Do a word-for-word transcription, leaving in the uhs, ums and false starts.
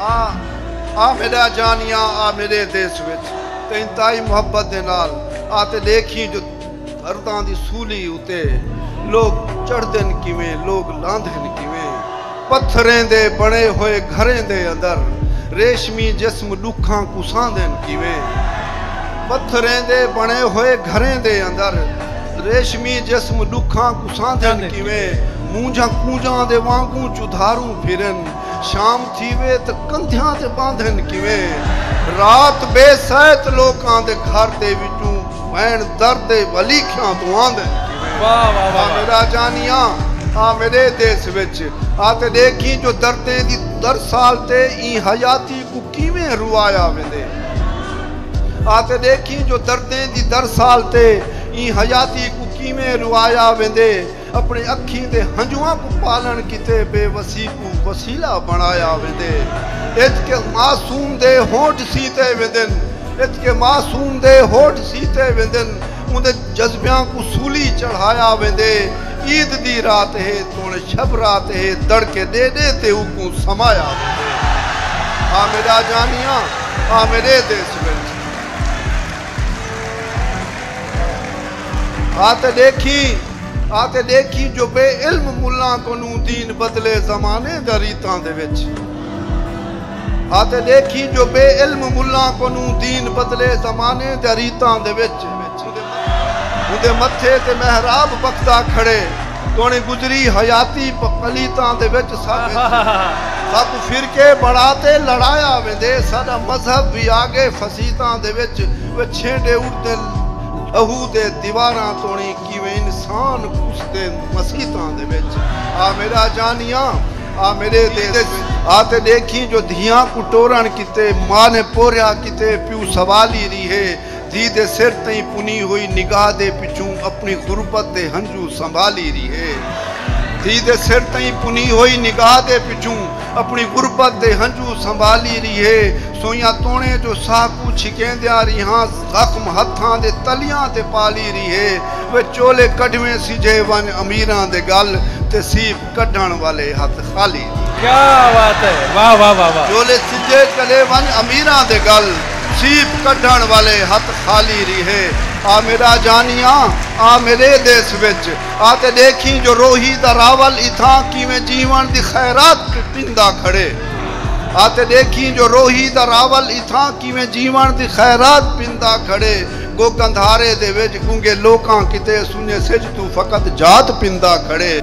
آ، آ میݙا جانیاں، آ میݙے دیس وچ، تے انتہائی محبت دے نال آ تے ݙیکھیں جو درداں دی سولی اتے لوک چڑھدن کیویں، لوک لاندھن کیویں۔ پتھریں دے بݨے ہوئے گھریں دے اندر ریشمی جسم ݙکھاں کوں ساندن کیویں۔ پتھریں دے بݨے ہوئے گھریں دے اندر ریشمی جسم ݙکھاں کوں ساندن کیویں۔ مونجھاں کونجاں دے وانگوں چدھاروں پھرن، شام تھیوے تے کندھیاں تے ٻاندھن کیویں۔ رات بے سیت لوکاں دے گھر دے وچوں وین در دے ولیکھیاں توں آندن کیویں۔ واہ، واہ، واہ، آ واہ۔ میݙا جانیاں، آ میݙے دیس وچ، آ تے ݙیکھیں جو دردیں دی درسال تے ایں حیاتی کوں کیویں روایا ویندے۔ آ تے ݙیکھیں جو دردیں دی درسال تے ایں حیاتی کوں کیویں روایا ویندے۔ اپݨے اکھیں دے ہنجواں کوں پالݨ کیتے بے وسی کوں وسیلہ بݨایا ویندے۔ اچ کے معصوم دے ہونٹ سیتے ویندن، اچ کے معصوم دے ہونٹ سیتے ویندن، اوندے جذبیاں کوں سولی چڑھایا ویندے۔ عید دی رات ہے، توݨے شب رات ہے، دڑکے ݙے ݙے تے اوکوں سمایا ویندے۔ آ میݙا جانیاں، آ میݙے دیس وچ۔ آ تے ݙیکھیں، آ تے ݙیکھیں جو بے علم ملاں کنوں دین بدلے زمانے دے ریتاں دے وچ۔ آ تے ݙیکھیں جو بے علم ملاں کنوں دین بدلے زمانے دے ریتاں دے وچ۔ اوندے متھے تے محراب بکھدا کھڑے، توݨے گزری حیاتی پ-، پلیتاں دے وچ ساکوں، ساکوں فرقے بݨا تے لڑایا ویندے۔ ساݙا مذہب وی آ ڳئے فسیتاں دے وچ، وے چھینڈے اڑدن لہو دے دیواراں توݨی، کیویں انسان کسدن مسیتاں دے وچ۔ آ میݙا جانیاں، آ میݙے دیس، آ تے ݙیکھیں جو دھیاں کوں ٹورݨ کیتے، ماں نے پوریا کیتے پیو سوالی ریہے۔ دھی دے سر تئیں پنی ہوئی نگاہ دے پچھوں اپݨی غربت دے ہنجو سنبھالی ریہے۔ دھی دے سر تئیں پنی ہوئی نگاہ دے پچھوں اپݨی غربت دے ہنجو سنبھالی ریہے۔ سوئیاں توݨے جو ساہ کوں چھکیندیاں ریہاں، زخم ہتھاں دے تلیاں تے پالی ریہے۔ وے چولے کڈھویں سجھے ونڄ امیراں دے ڳل، تے سیپ کڈھݨ والے ہتھ خالی۔ کیا بات ہے، واہ، واہ، واہ، واہ۔ چولے سجھے چلے ونڄ امیراں دے ڳل، سیپ کڈھݨ والے ہتھ خالی ریہے۔ آ میݙا جانیاں، آ میݙے دیس وچ، آ تے ݙیکھیں جو روہی دا راول اتھاں کیویں جیوݨ دی خیرات پیندا کھڑے۔ آ تے ݙیکھیں جو روہی دا راول اتھاں کیویں جیوݨ دی خیرات پیندا کھڑے۔ گوگندھارے دے وچ گنگے لوکاں کیتے سنڄے سجھ توں فقط جات پیندا کھڑے۔